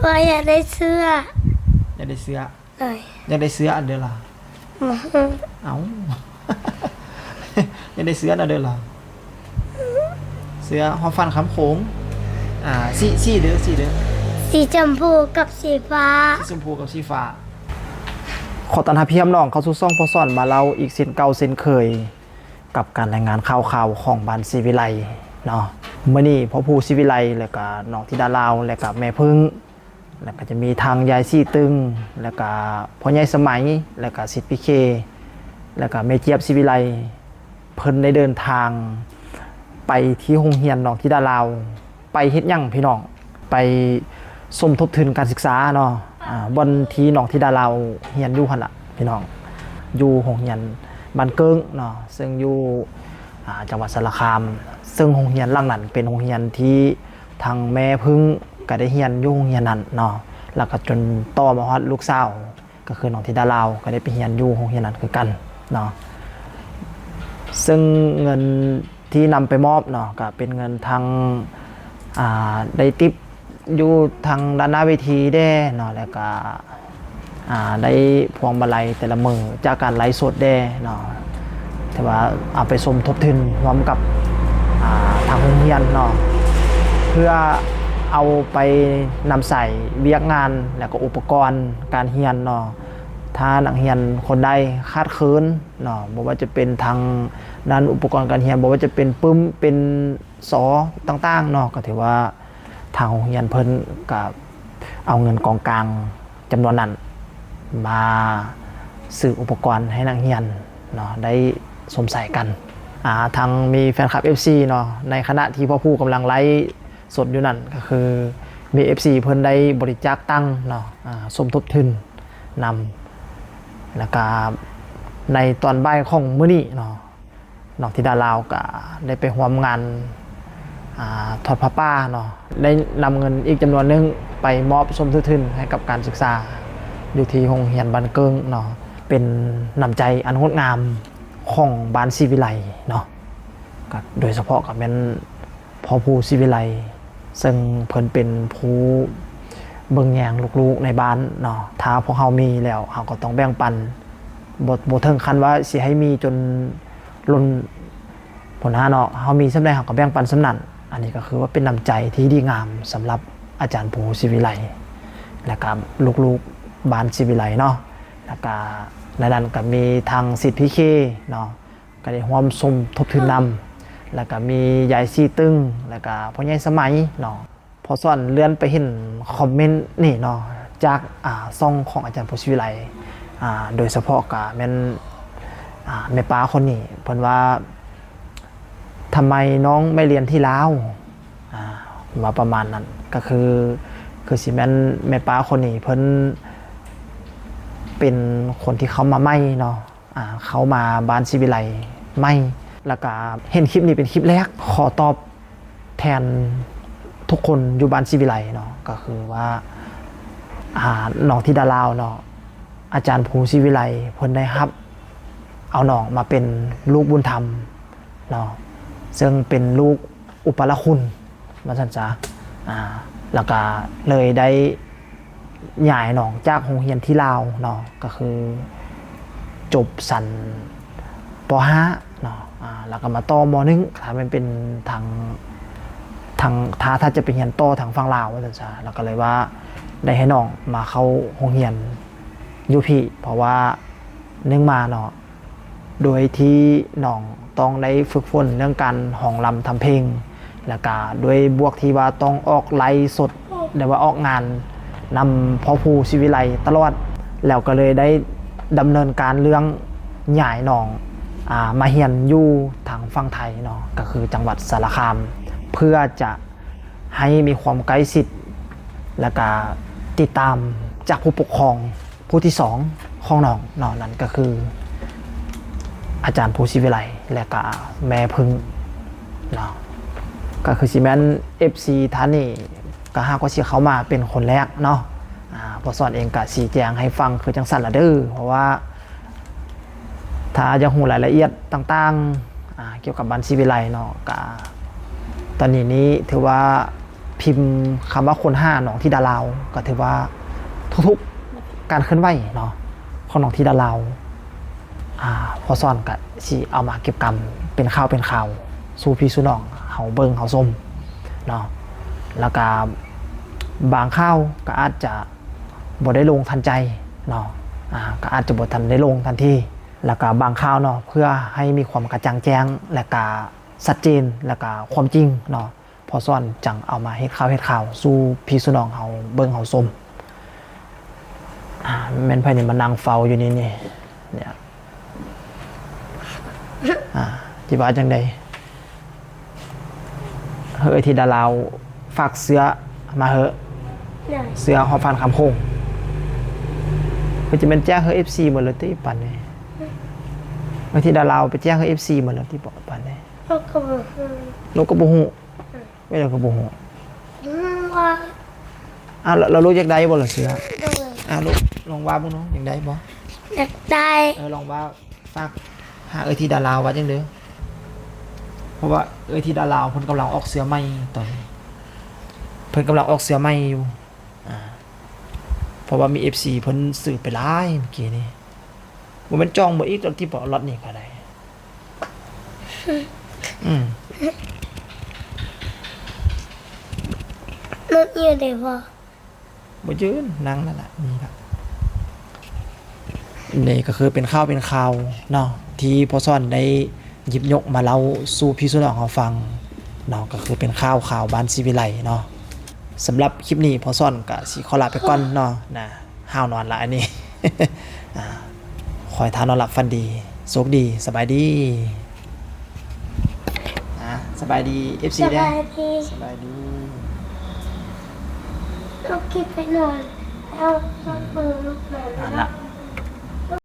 ຂ້ອຍຢາກໄດ້ເສື້ອ. ຢາກໄດ້ເສື້ອ? ໂດຍ. ຢາກໄດ້ເສື້ອອັນໃດລະ? ເອົ້າ ຢາກໄດ້ເສື້ອອັນໃດລະ? ເສື້ອຫອບຝັນຄຳໂຂງ. ອ່າ ສີ ສີເດີ ສີເດີ. ສີຊົມພູກັບສີຟ້າ. ສີຊົມພູກັບສີຟ້າ. ຂໍຕ້ອນຮັບພີ່ກັບນ້ອງເຂົ້າສູ່ຊ່ອງພໍ່ສອນມາເລົ່າອີກເຊັ່ນເກົ່າເຊັ່ນເຄີຍ ກັບການລາຍງານຂ່າວຄາວຂອງບ້ານສີວິໄລເນາະ. ມື້ນີ້ພໍ່ພູສີວິໄລ ແລະກະນ້ອງທິດາລາວ ແລະກະແມ່ເພິ່ງ ແລະກະຈະມີທັງຍາຍສີຕຶງ ແລະກະພໍ່ໃຫຍ່ສະໄໝ ແລະກະສິດພິເຄ ແລະກະແມ່ຈຽບສີວິໄລ ເພິ່ນໄດ້ເດີນທາງໄປທີ່ໂຮງຮຽນນ້ອງທິດາລາວ. ໄປເຮັດຫຍັງພີ່ນ້ອງ? ໄປສົມທົບທຶນການສຶກສາເນາະ. ອ່າ ບ່ອນທີ່ນ້ອງທິດາລາວຮຽນຢູ່ຫັ້ນລະພີ່ນ້ອງ ຢູ່ໂຮງຮຽນບ້ານເກີ້ງເນາະ ເຊິ່ງຢູ່ ອ່າ ຈັງຫວັດສາລະຄາມ. ເຊິ່ງໂຮງຮຽນຫຼັງນັ້ນເປັນໂຮງຮຽນທີ່ທາງແມ່ເພິ່ງກະໄດ້ຮຽນຢູ່ໂຮງຮຽນນັ້ນເນາະ ແລ້ວກະຈົນຕໍ່ມາຮອດລູກສາວ ກະຄືນ້ອງທິດາລາວ ກະໄດ້ໄປຮຽນຢູ່ໂຮງຮຽນນັ້ນຄືກັນເນາະ. ເຊິ່ງເງິນທີ່ນຳໄປມອບເນາະ ກະເປັນເງິນທັງ ອ່າ ໄດ້ຕິບຢູ່ທາງດ້ານໜ້າເວທີແດ່ເນາະ ແລ້ວກະ ອ່າ ໄດ້ພວງມາໄລແຕ່ລະມື້ຈາກການໄລສົດແດ່ເນາະ ຖືວ່າເອົາໄປສົມທົບທຶນຮ່ວມກັບ ອ່າ ທາງໂຮງຮຽນເນາະ ເພື່ອເອົາໄປນຳໃຊ້ວຽກງານ ແລ້ວກະອຸປະກອນການຮຽນເນາະ. ຖ້ານັກຮຽນຄົນໃດຂາດເຂີນເນາະ ບໍ່ວ່າຈະເປັນທາງດ້ານອຸປະກອນການຮຽນ ບໍ່ວ່າຈະເປັນປຶ້ມ ເປັນ ສ ຕ່າງໆເນາະ ກະຖືວ່າທາງໂຮງຮຽນເພິ່ນກະເອົາເງິນກອງກາງຈຳນວນນັ້ນມາຊື້ອຸປະກອນໃຫ້ນັກຮຽນເນາະ ໄດ້ຊົມໃຊ້ກັນ. ອ່າ ທັງມີແຟນຄລັບ ເອັຟຊີ ເນາະ ໃນຂະນະທີ່ພໍ່ພູກຳລັງໄລຟ໌ສົດຢູ່ນັ້ນ ກະຄືມີ ເອັຟຊີ ເພິ່ນໄດ້ບໍລິຈາກຕັງເນາະ ອ່າ ສົມທົບທຶນນຳ ແລ້ວກະໃນຕອນບ່າຍຂອງມື້ນີ້ເນາະ ນ້ອງທິດາລາວກະໄດ້ໄປຮ່ວມງານ ອ່າ ທອດຜ້າປ່າເນາະ ໄດ້ນຳເງິນອີກຈຳນວນໜຶ່ງໄປມອບສົມທົບທຶນໃຫ້ກັບການສຶກສາຢູ່ທີ່ໂຮງຮຽນບ້ານເກີ້ງເນາະ ເປັນນ້ຳໃຈອັນງົດງາມຂອງບ້ານສີວິໄລເນາະ ກະໂດຍສະເພາະກະແມ່ນພໍ່ພູສີວິໄລ ເຊິ່ງເພິ່ນເປັນຜູ້ເບິ່ງແຍງລູກໆໃນບ້ານເນາະ. ຖ້າພວກເຮົາມີແລ້ວ ເຮົາກໍຕ້ອງແບ່ງປັນ ບໍ່ ບໍ່ເຖິງຂັ້ນວ່າຊິໃຫ້ມີຈົນລົ້ນພຸ້ນນະເນາະ ເຮົາມີສ່ຳໃດເຮົາກໍແບ່ງປັນສ່ຳນັ້ນ. ອັນນີ້ກໍຄືວ່າເປັນນ້ຳໃຈທີ່ດີງາມສຳລັບອາຈານພູສີວິໄລ ແລະກະລູກໆບ້ານສີວິໄລເນາະ. ແລະກະໃນນັ້ນກະມີທາງສິດພິເຄເນາະ ກະໄດ້ຮ່ວມສົມທົບທຶນນຳ ແລ້ວກະມີຍາຍສີຕຶງ ແລ້ວກະພໍ່ໃຫຍ່ສະໄໝເນາະ. ພໍ່ສອນເລື່ອນໄປເຫັນຄອມເມັນນີ້ເນາະ ຈາກ ອ່າ ຊ່ອງຂອງອາຈານພູສີວິໄລ ອ່າ ໂດຍສະເພາະກະແມ່ນ ອ່າ ແມ່ປ້າຄົນນີ້ ເພິ່ນວ່າ ທຳໄມນ້ອງໄມ່ລຽນທີ່ລາວ ອ່າ ວ່າປະມານນັ້ນ ກະຄື ຄືຊິແມ່ນແມ່ປ້າຄົນນີ້ເພິ່ນເປັນຄົນທີ່ເຂົ້າມາໃໝ່ເນາະ. ອ່າ ເຂົ້າມາບ້ານສີວິໄລໃໝ່ ແລ້ວກະເຫັນຄລິບນີ້ເປັນຄລິບແລກ ຂໍຕອບແທນທຸກຄົນຢູ່ບ້ານສີວິໄລເນາະ ກະຄືວ່າ ອ່າ ນ້ອງທິດາລາວເນາະ ອາຈານພູສີວິໄລເພິ່ນໄດ້ຮັບເອົານ້ອງມາເປັນລູກບຸນທຳເນາະ ເຊິ່ງເປັນລູກ ອຸປະລະຄຸນ ວ່າຊັ້ນຊະ ອ່າ ແລ້ວກະເລີຍໄດ້ຍ້າຍນ້ອງຈາກໂຮງຮຽນທີ່ລາວເນາະ ກະຄືຈົບຊັ້ນ ປໍຫ້າເນາະ ອ່າ ແລ້ວກະມາຕໍ່ ມໍໜຶ່ງ ຖ້າແມ່ນເປັນທາງ ທາງ ຖ້າ ຖ້າຈະໄປຮຽນຕໍ່ທາງຝັ່ງລາວ ວ່າຊັ້ນຊະ ແລ້ວກະເລີຍວ່າໄດ້ໃຫ້ນ້ອງມາເຂົ້າໂຮງຮຽນຢູ່ພີ້ ເພາະວ່າໜຶ່ງມາເນາະ ໂດຍທີ່ນ້ອງຕ້ອງໄດ້ຝຶກຝົນເລື່ອງການຮ້ອງລຳທຳເພງ ແລ້ວກະດ້ວຍບວກທີ່ວ່າຕ້ອງອອກໄລຟ໌ສົດ ຫຼືວ່າອອກງານນຳພໍ່ພູສີວິໄລຕະຫຼອດ ແລ້ວກະເລີຍໄດ້ດຳເນີນການເລື່ອງຍ້າຍນ້ອງ ອ່າ ມາຮຽນຢູ່ທາງຝັ່ງໄທເນາະ ກະຄືຈັງຫວັດສາລະຄາມ ເພື່ອຈະໃຫ້ມີຄວາມໃກ້ຊິດ ແລ້ວກະຕິດຕາມຈາກຜູ້ປົກຄອງ ຜູ້ທີສອງຂອງນ້ອງເນາະ ນັ້ນກະຄືອາຈານພູສີວິໄລ ແລະກະແມ່ເພິ່ງເນາະ ກະຄືຊິແມ່ນເອັຟຊີທ່ານນີ້ ກະຫາກວ່າຊິເຂົ້າມາເປັນຄົນແລກເນາະ ອ່າ ພໍ່ສອນເອງກະຊີ້ແຈງໃຫ້ຟັງຄືຈັ່ງຊັ້ນລະເດີ ເພາະວ່າຖ້າຢາກຮູ້ລາຍລະອຽດຕ່າງໆ ອ່າ ກ່ຽວກັບບ້ານສີວິໄລເນາະ ກະຕອນນີ້ນີ້ຖືວ່າ ພິມຄຳວ່າຄົ້ນຫານ້ອງທິດາລາວ ກໍຖືວ່າທຸກໆການເຄື່ອນໄຫວເນາະ ຂອງນ້ອງທິດາລາວ ອ່າ ພໍ່ສອນກະຊິເອົາມາເກັບກຳເປັນຂ່າວເປັນຂ່າວສູ່ພີ່ສູ່ນ້ອງເຮົາເບິ່ງເຮົາຊົມເນາະ. ແລ້ວກະບາງຂ່າວກະອາດຈະບໍ່ໄດ້ລົງທັນໃຈເນາະ ອ່າ ກະອາດຈະບໍ່ທັນໄດ້ລົງທັນທີ. ແລ້ວກະບາງຂ່າວເນາະ ເພື່ອໃຫ້ມີຄວາມກະຈ່າງແຈ້ງ ແລ້ວກະຊັດເຈນ ແລ້ວກະຄວາມຈິງເນາະ ພໍ່ສອນຈັ່ງເອົາມາເຮັດຂ່າວເຮັດຂ່າວສູ່ພີ່ສູ່ນ້ອງເຮົາເບິ່ງເຮົາຊົມ. ອ່າ ແມ່ນໃຜນີ້ມານັ່ງເຝົ້າຢູ່ນີ້ນີ້ ເນຍ ອ່າ ຊິວ່າຈັ່ງໃດ? ເຮີ້ຍ ເອື້ອຍທິດາລາວ ຝາກເສື້ອມາເຮີ້ຍ ເສື້ອຫອບຝັນຄຳໂຂງ. ເພິ່ນຈະແມ່ນແຈ້ງເຮີ້ຍ ເອັຟຊີ ໝົດແລ້ວຕິປານນີ້? ເອື້ອຍທິດາລາວໄປແຈ້ງເຮີ້ຍ ເອັຟຊີ ໝົດແລ້ວຕິປານນີ້? ເຮົາກໍບໍ່ຮູ້ ເຮົາກໍບໍ່ຮູ້. ເອີ ເອີ ເຈົ້າກໍບໍ່ຮູ້ ອືມ ວ່າ ອ້າວ ແລ້ວ ແລ້ວລູກຢາກໄດ້ບໍ່ລະເສື້ອ? ໂດຍ. ອ້າວ ລູກລອງວ່າເບິ່ງດູ ຢາກໄດ້ບໍ່? ຢາກໄດ້. ເອີ ລອງວ່າ ຝາກຫາເອື້ອຍທິດາລາວວ່າຈັ່ງເດີ ເພາະວ່າເອື້ອຍທິດາລາວເພິ່ນກຳລັງອອກເສື້ອໃໝ່ຕອນນີ້ ເພິ່ນກຳລັງອອກເສື້ອໃໝ່ຢູ່ ອ່າ ເພາະວ່າມີເອັຟຊີເພິ່ນຊື້ໄປຫຼາຍມື້ກີ້ນີ້. ບໍ່ແມ່ນຈອງເບິ່ງອີກດອກຕິ ບໍ່ ລັອດນີ້ກໍໄດ້. ອືມ ລົດຢູ່ໃດພໍ່? ບໍ່ຢືນ ນັ່ງນັ້ນລະ ນີ້ລະ. ນີ້ກໍຄືເປັນຂ່າວເປັນຂ່າວເນາະ ທີ່ພໍ່ສອນໄດ້ຫຍິບຍົກມາເລົ່າສູ່ພີ່ສູ່ນ້ອງເຮົາຟັງເນາະ ກໍຄືເປັນຂ່າວ ຂ່າວບ້ານສີວິໄລເນາະ. ສຳລັບຄລິບນີ້ພໍ່ສອນກໍຊິຂໍລາໄປກ່ອນເນາະ ນະ. ຫ້າວນອນລະອັນນີ້ ອ່າ ຂໍໃຫ້ທ່ານນອນຫຼັບຝັນດີ ໂຊກດີ ສະບາຍດີ. ອ່າ ສະບາຍດີ ເອັຟຊີ ສະບາຍດີ ເດີ ສະບາຍດີ. ລູກຄິດໄປນອນແລ້ວ ເບິ່ງລູກນອນ ອ່າ ແລ້ວ ລະ